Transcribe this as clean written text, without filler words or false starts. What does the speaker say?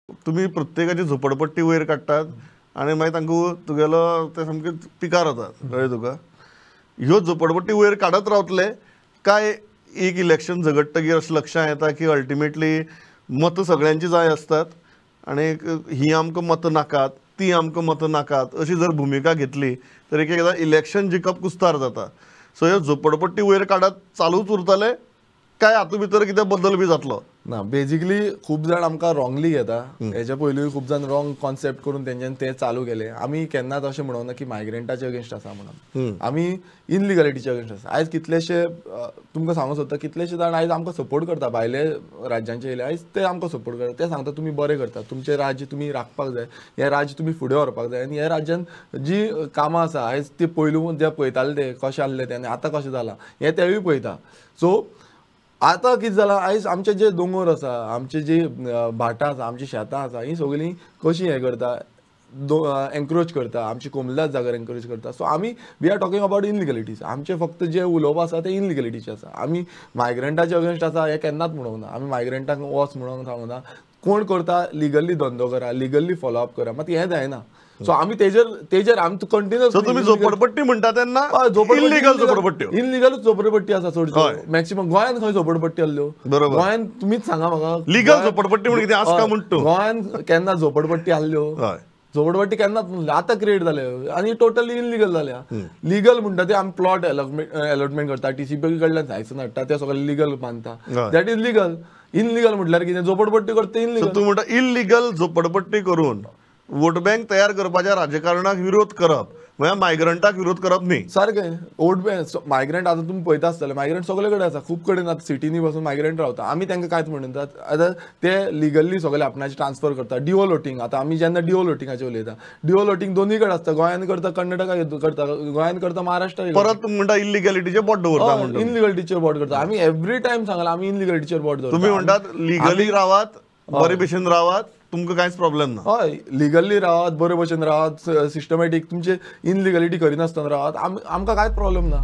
तुमी प्रत्येकाची झोपडपट्टी वयर काडटात आनी मागीर तांकां तुगेलो ते सामके पिकार वतात कळ्ळें तुका. ह्यो झोपडपट्टी वयर काडत रावतले काय एक इलेक्शन झगडटगीर अशें लक्षांत येता की अल्टिमेटली मतां सगळ्यांची जाय आसतात आनी ही आमकां मतां नाकात ती आमकां मतां नाकात अशी जर भुमिका घेतली तर एक एकदां इलेक्शन जिखप कुस्तार जाता. सो ह्यो झोपडपट्टी वयर काडत चालूच उरतले काय हातूंत भितर कितें बदल बी जातलो? ना, बेजिकली खूब जाण आमकां रॉंगली घेता. हेच्या पयलीं खूब जाण रॉंग कॉन्सेप्ट करून तेंच्यानी ते चालू केले. आमी केन्नाच अशें म्हणूंक ना की मायग्रंटाचे अगेन्स्ट आसा म्हणून, आमी इनलिगलिटीचे अगेन्स्ट आसा. आयज कितलेशे तुमकां सांगूंक सोदता कितलेशे जाण आयज आमकां सपोर्ट करता, भायले राज्यांचे येयले आयज ते आमकां सपोर्ट करता. ते सांगता तुमी बरें करता, तुमचें राज्य तुमी राखपाक जाय, हें राज्य तुमी फुडें व्हरपाक जाय. आनी ह्या राज्यान जी कामां आसा आयज ती पयलू जे पळयताले ते कशें आहले ते आनी आतां कशें जालां हें तेवूय पळयता. सो आतां कितें जालां, आयज आमचे जे दोंगर आसा, आमचे जी भाटां आसा, आमची शेतां आसा, ही सगळीं कशीं हें करता, एन्क्रोच करता, आमची कोमलाच जाग्यार एन्क्रोच करता. सो आमी we are talking about illegalities. आमचें फक्त जें उलोवप आसा तें इनलिगलिटीचें आसा. आमी मायग्रंटाचे अगेन्स्ट आसा हें केन्नाच म्हणूंक ना. आमी मायग्रंटांक वच म्हणूंक सांगूना. कोण करता लिगल्ली धंदो करा, लिगल्ली फॉलोअप करा, मात हें जायना. सो आमी तेजेर आमी कंटिन्यूस. तुमी झोपडपट्टी म्हणटा तेन्ना इलिगल झोपडपट्टी, इलिगलूच झोपडपट्टी आसा चडश्यो मॅक्सिमम. गोंयांत खंय झोपडपट्टी आहल्यो? गोंयांत तुमीच सांगा म्हाका, लिगल झोपडपट्टी म्हणून कितें आसता म्हणटा? गोंयांत केन्ना झोपडपट्टी आहल्यो? झोपडपट्टी केन्नाच आतां क्रिएट जाले आनी टोटली इलिगल जाल्या. लिगल म्हणटा ते आमी प्लॉट एलॉटमेंट करता, टीसीपी कडल्यान लायसन हाडटा, ते सगळे लिगल बांदता, that is legal. Illegal म्हटल्यार कितें? झोपडपट्टी करता इलिगल. तूं म्हणटा इलिगल झोपडपट्टी करून वोट बँक तयार करपाच्या राजकारणाक विरोध करप म्हळ्यार मायग्रंटाक विरोध करप न्ही. सारकें. वोट बँक मायग्रंट आतां तुमी पळयता आसतले, मायग्रंट सगळे कडेन आसा, खूब कडेन आतां सिटींनी बसून मायग्रंट रावता. आमी तांकां कांयच म्हणटात, आतां ते लिगल्ली सगळे आपणाचे ट्रान्सफर करता. डिओ लोटींग, आतां आमी जेन्ना डिओ लोटिंगाचें उलयता, डिओ लोटींग दोनूय कडेन आसता, गोंयांत करता, कर्नाटकाक करता, गोंयांत करता, महाराष्ट्राक. परत म्हणटा इलिगलिटीचेर बोट दवरता, इनलिगलिटीचेर बोट करता. आमी एवरी टायम सांगला आमी इनलिगलिटीचेर बोट दवरता. तुमी म्हणटात लिगली रावात, बरे भशेन रावात, तुमकां कांयच प्रॉब्लेम ना. हय, लिगल्ली रावात, बरे भशेन रावात, सिस्टमॅटीक तुमचे इनलिगलिटी करिनासतना रावात, आमकां कांयच प्रॉब्लेम ना.